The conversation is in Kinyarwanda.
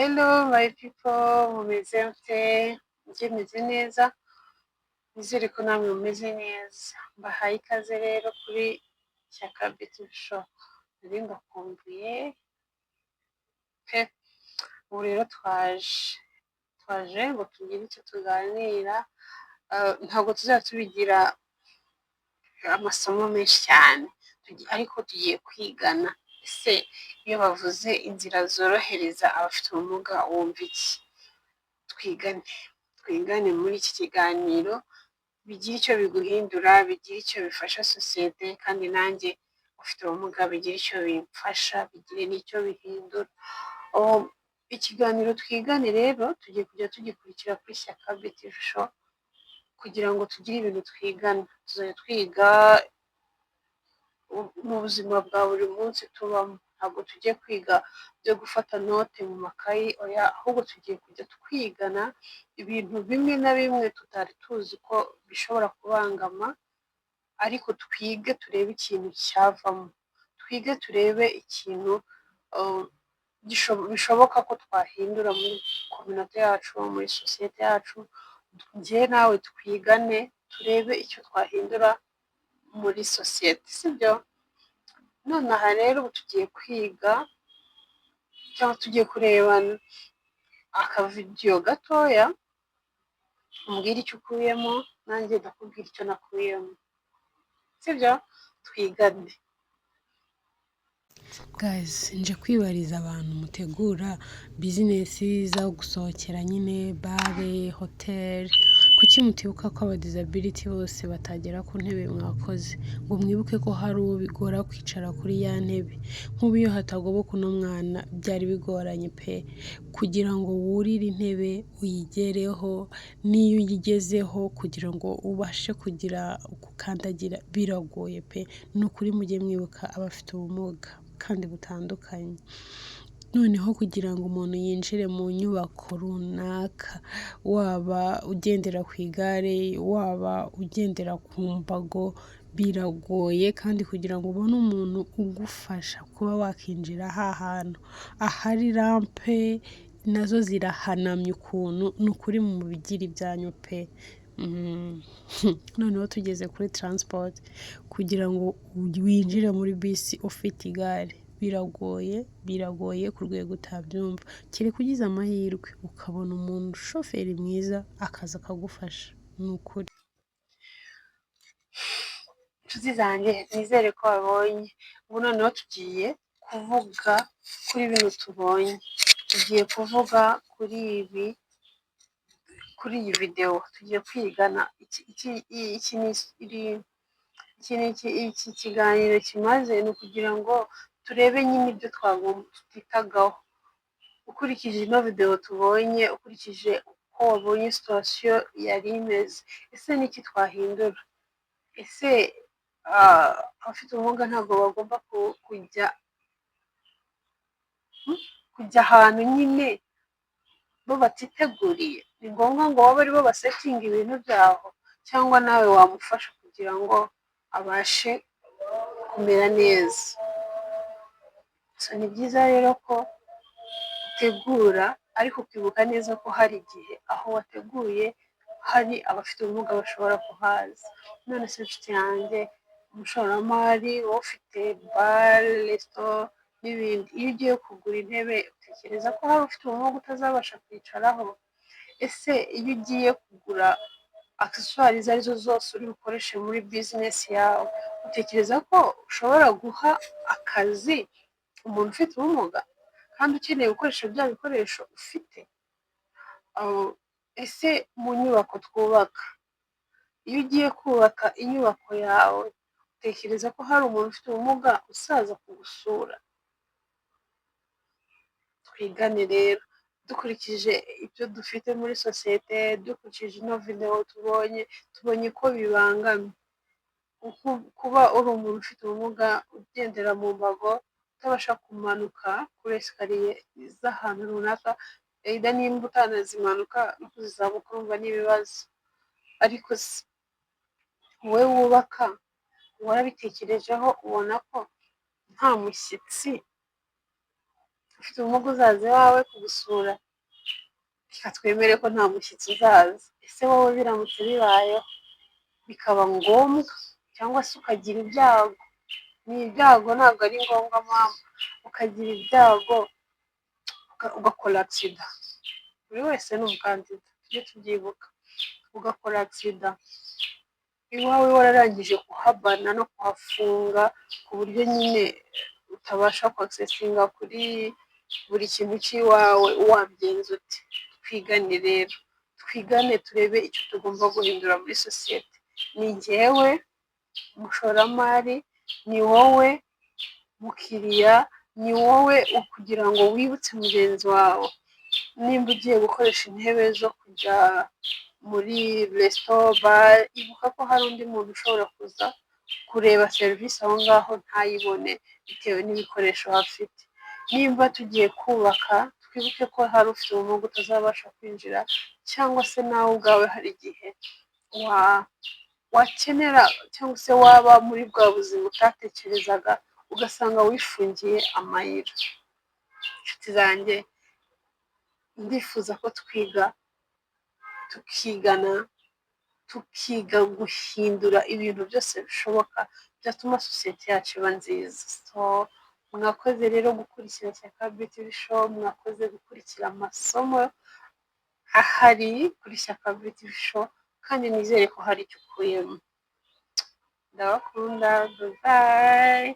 Hello my people, mumeze mute? Njye meze neza, nizere ko namwe mumeze neza. Mbahaye ikaze rero kuri Shyaka Beauty Show. Nari mbakumbuye pe! Ubu rero twaje ngo tugire icyo tuganira, ntabwo tuzajya tubigira amasomo menshi cyane, ariko tugiye kwigana. Ese iyo bavuze inzira zorohereza abafite ubumuga wumva iki? Twigane, twigane muri iki kiganiro, bigire icyo biguhindura, bigire icyo bifasha sosiyete, kandi nanjye ufite ubumuga bigire icyo bimfasha, bigire n'icyo bihindura. Ikiganiro twigane rero tugiye kujya tugikurikira kuri Shyaka Beauty Show kugira ngo tugire ibintu twigana. Tuzajya twiga mu buzima bwa buri munsi tubamo. Ntabwo tugiye kwiga byo gufata note mu makayi, oya, ahubwo tugiye kujya twigana ibintu bimwe na bimwe tutari tuzi ko bishobora kubangama, ariko twige turebe ikintu cyavamo. Twige turebe ikintu bishoboka ko twahindura muri communauté yacu, muri sosiyete yacu. Njye nawe twigane turebe icyo twahindura muri sosiyete, sibyo? Nonaha rero ubu tugiye kwiga cyangwa tugiye kurebana akavidiyo gatoya, umbwire icyo ukuyemo, nanjye ndakubwira icyo nakuyemo, sibyo? Twigane. Guys, nje kwibariza abantu mutegura business zo gusohokera nyine, bar, hoteli, kuki mutibuka ko aba disability bose batagera ku ntebe mwakoze? Ngo mwibuke ko hari uwo bigora kwicara kuri ya ntebe. Nk'ubu iyo hatagoboka uno mwana byari bigoranye pe! Kugira ngo wurire intebe uyigereho, n'iyo uyigezeho kugira ngo ubashe kugira gukandagira biragoye pe! Ni ukuri mujye mwibuka abafite ubumuga kandi butandukanye. Noneho kugira ngo umuntu yinjire mu nyubako runaka, waba ugendera ku igare, waba ugendera ku mbago, biragoye, kandi kugira ngo ubone umuntu ugufasha kuba wakinjira ha hantu ahari rampe, nazo zirahanamye ukuntu, ni ukuri mubigire ibyanyu pe! Noneho tugeze kuri transport, kugira ngo winjire muri bisi ufite igare biragoye, biragoye ku rwego utabyumva, kereka ugize amahirwe ukabona umuntu shoferi mwiza akaza akagufasha, ni ukuri. Inshuti zanjye, nizere ko wabonye. Ubu noneho tugiye kuvuga kuri bino tubonye, tugiye kuvuga kuri ibi, kuri iyi videwo tugiye kwigana. Iki kiganiro kimaze ni ukugira ngo turebe nyine ibyo tutitagaho. Ukurikije ino videwo tubonye, ukurikije uko wabonye situation yari imeze, ese ni iki twahindura? Ese abafite ubumuga ntabwo bagomba kujya ahantu nyine bo batiteguriye? Ni ngombwa ngo babe aribo basettinga ibintu byaho, cyangwa nawe wamufasha kugira ngo abashe kumera neza? Ni byiza rero ko utegura, ariko ukibuka neza ko hari igihe aho wateguye hari abafite ubumuga bashobora kuhaza. None se nshuti yanjye, umushoramari, wowe ufite bar, resitora n'ibindi, iyo ugiye kugura intebe utekereza ko hari ufite ubumuga utazabasha kwicaraho? Ese iyo ugiye kugura accessoires izo arizo zose uri bukoreshe muri business yawe, utekereza ko ushobora guha akazi umuntu ufite ubumuga kandi ukeneye gukoresha bya bikoresho ufite? Ese mu nyubako twubaka, iyo ugiye kubaka inyubako yawe, utekereza ko hari umuntu ufite ubumuga uzaza kugusura? Twigane rero dukurikije ibyo dufite muri sosiyete, dukurikije ino videwo tubonye, tubonye ko bibangamye. Kuba uri umuntu ufite ubumuga ugendera mu mbago, utabasha kumanuka kuri escalier z'ahantu runaka, either nimba utanazimanuka no kuzizamuka urumva ni ibibazo. Ariko se wowe wubaka warabitekerejeho, ubona ko nta mushyitsi Ufite ubumuga uzaza iwawe kugusura? Reka twemere ko nta mushyitsi uzaza. Ese wowe biramutse bibayeho bikaba ngombwa, cyangwa se ukagira ibyago, ni ibyago, ntabwo ari ngombwa mama, ukagira ibyago ugakora accident, buri wese ni umukandida, tujye tubyibuka, ugakora accident iwawe wararangije kuhabana no kuhafunga ku buryo nyine utabasha kwaccessinga kuri buri kintu cy'iwawe, wabigenza ute? Twigane rero, twigane turebe icyo tugomba guhindura muri sosiyete. Ni njyewe mushoramari, ni wowe mukiriya, ni wowe kugira ngo wibutse mugenzi wawe. Nimba ugiye gukoresha intebe zo kujya muri resto, bar, ibuka ko hari undi muntu ushobora kuza kureba serivisi aho ngaho ntayibone bitewe n'ibikoresho afite. Nimba tugiye kubaka, twibuke ko hari ufite ubumuga utazabasha kwinjira, cyangwa se nawe ubwawe hari igihe wakenera cyangwa se waba muri bwa buzima utatekerezaga, ugasanga wifungiye amayira. Inshuti zanjye, ndifuza ko twiga, tukigana, tukiga guhindura ibintu byose bishoboka byatuma sosiyete yacu iba nziza. So mwakoze rero gukurikira Shyaka Beauty Show, mwakoze gukurikira amasomo ahari kuri Shyaka Beauty Show, kandi nizere ko hari icyo ukuyemo. Ndabakunda, bye.